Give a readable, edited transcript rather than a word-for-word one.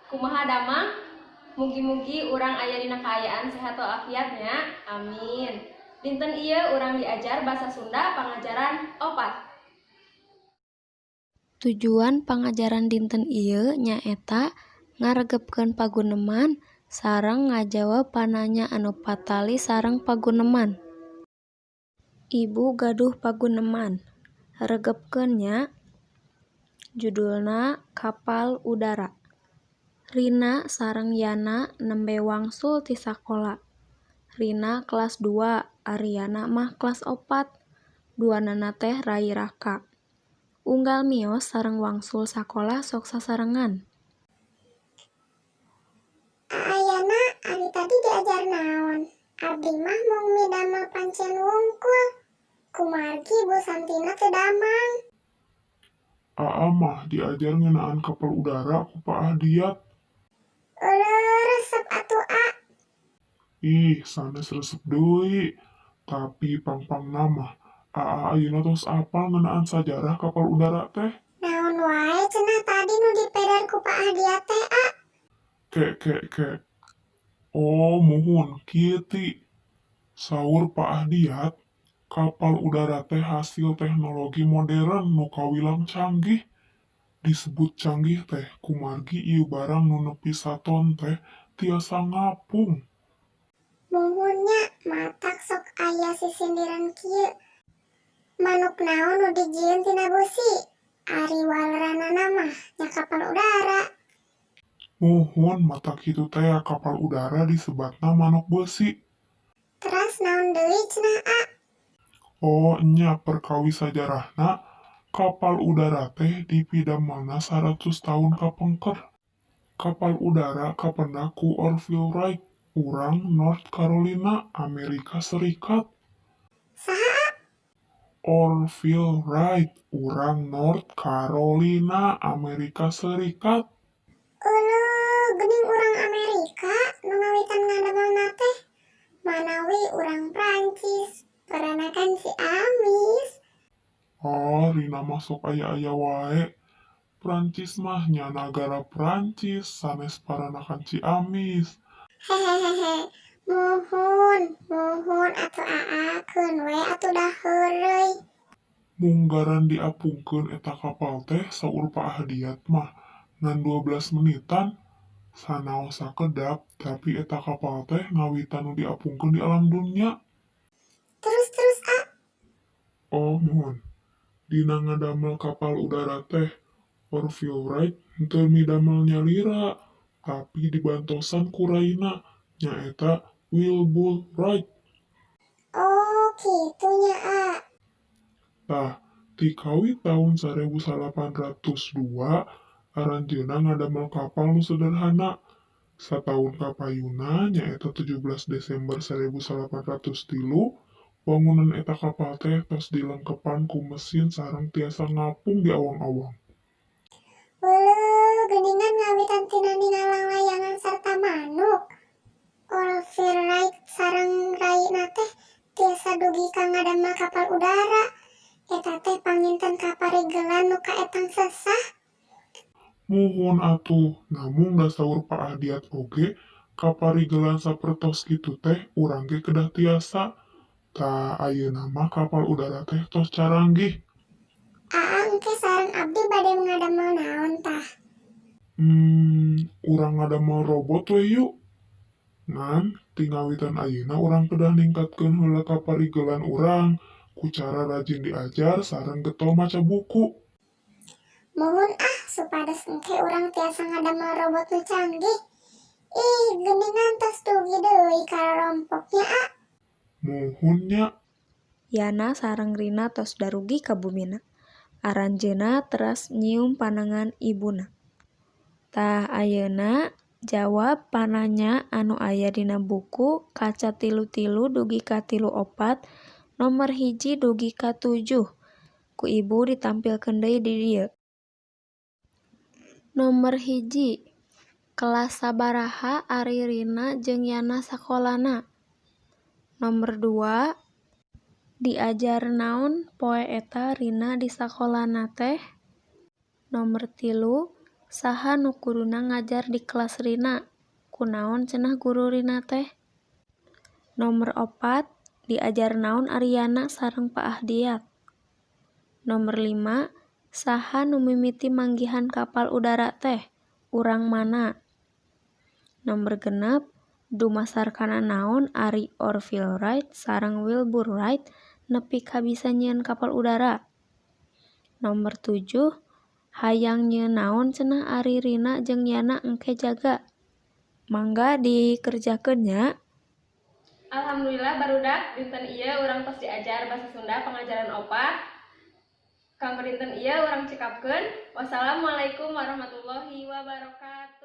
Kumaha damang? Mugi-mugi urang aya dina kaayaan sehat walafiat nya. Amin. Dinten ieu urang diajar basa Sunda pangajaran 4. Tujuan pangajaran dinten ieu nyaeta ngaregepkeun paguneman sareng ngajawab pananya anu patali sareng paguneman. Ibu gaduh paguneman, regepkeun nya. Judulna Kapal Udara. Rina sareng Yana nembe wangsul ti sakola. Rina kelas 2, ari Yana mah kelas 4. Duanana teh rai raka. Unggal mios sareng wangsul sakola sok sasarengan. Aa Yana, ari tadi diajar naon? Abdi mah mung midamel pancen wungkul. Kumargi Bu Santina teu damang. Aa mah diajar ngeunaan kapal udara ku Pak Ahdiat. Euleuh, resep atuh, A. Ih, sanes resep deui. Tapi pang-pangna mah Aa ayeuna tos apal ngeunaan sajarah kapal udara teh. Naon wae cenah tadi nu dipeder ku Pak Ahdiat teh, A? Ke ke ke. Oh, muhun, kieu ti. Saur Pak Ahdiat, kapal udara teh hasil teknologi modern nu kawilang canggih. Disebut canggih teh kumargi ieu barang nu nepi saton teh tiasa ngapung. Muhun nya, matak sok aya sisindiran kieu. Manuk naon nu dijieun tina busi? Ari waleranana mah nya kapal udara. Muhun, matak kitu teh kapal udara disebatna manuk beusi. Teras naon deui cenah, A? Oh nya, perkawis sajarahna, kapal udara teh dipidamelna 100 tahun kapengker. Kapal udara kapendak ku Orville Wright, urang North Carolina, Amerika Serikat. Saha, A? Orville Wright, urang North Carolina, Amerika Serikat. Euleuh, geuning urang Amerika nu ngawitan ngadamelna teh. Manawi urang Prancis, peranakan Ciamis. Oh, Rina mah sok aya-aya wae. Prancis mah nya nagara Prancis, sanes paranakan Ciamis. Hehehehe, muhun, muhun atuh Aa, keun we atuh da heureuy. Munggaran diapungkeun eta kapal teh, saur Pak Ahdiat mah ngan 12 menitan. Sanaos sakedap, tapi eta kapal teh ngawitan nu diapungkeun di alam dunya. Terus terus, A. Oh, muhun. Dina ngadamel kapal udara teh, Orville Wright henteu midamel nyalira, tapi dibantosan ku raina, nyaeta Wilbur Wright. Oh, kitu nya, A. Tah, ti kawit taun 1802 aranjeunna ngadamel kapal nu sederhana. Sataun kapayunna, nyaeta 17 Desember 1803, wangunan eta kapal teh tos dilengkepan ku mesin sareng tiasa ngapung di awang-awang. Euleuh, geuningan ngawitan tina ningal langlayangan sarta manuk. Orville Wright sareng raina teh tiasa dugi ka ngadamel kapal udara. Eta teh panginten kaparigelan nu kaetang sesah. Muhun atuh, namung da saur Pak Ahdiat oge kaparigelan sapertos kitu teh urang ge kedah tiasa. Tah, ayeuna mah kapal udara teh tos caranggih. Aa engke sareng abdi bade ngadamel naon tah? Urang ngadamel robot we yuk. Ngan, ti ngawitan ayeuna urang kedah ningkatkeun heula kaparigelan urang ku cara rajin diajar sareng getol maca buku. Muhun ah, supados engke urang tiasa ngadamel robot nu canggih. Ih, geuningan tos dugi deui ka rorompok nya, A. Muhun nya. Yana sareng Rina tos darugi ka bumina. Aranjeunna teras nyium panangan ibuna. Tah, ayeuna jawab pananya anu aya dina buku kaca 33 dugi ka 34 nomor 1 dugi ka 7. Ku ibu ditampilkeun deui di dieu. Nomor 1, kelas sabaraha ari Rina jeung Yana sakolana? Nomor 2, diajar naon poe eta Rina di sakolana teh? Nomor 3. Saha nu kuduna ngajar di kelas Rina? Kunaon cenah guru Rina teh? Nomer 4, diajar naon Ariana sareng Pak Ahdiat? Nomer 5, saha nu mimiti manggihan kapal udara teh? Urang mana? Nomer 6, dumasar kana naon ari Orville Wright sareng Wilbur Wright nepi ka bisa nyieun kapal udara? Nomer 7, hayang nyieun naon cenah ari Rina jeung Yana engke jaga? Mangga dikerjakeun nya. Alhamdulillah barudak, dinten ieu urang tos diajar basa Sunda pangajaran 4. Kanggo dinten ieu urang cekapkeun. Wassalamualaikum warahmatullahi wabarakatuh.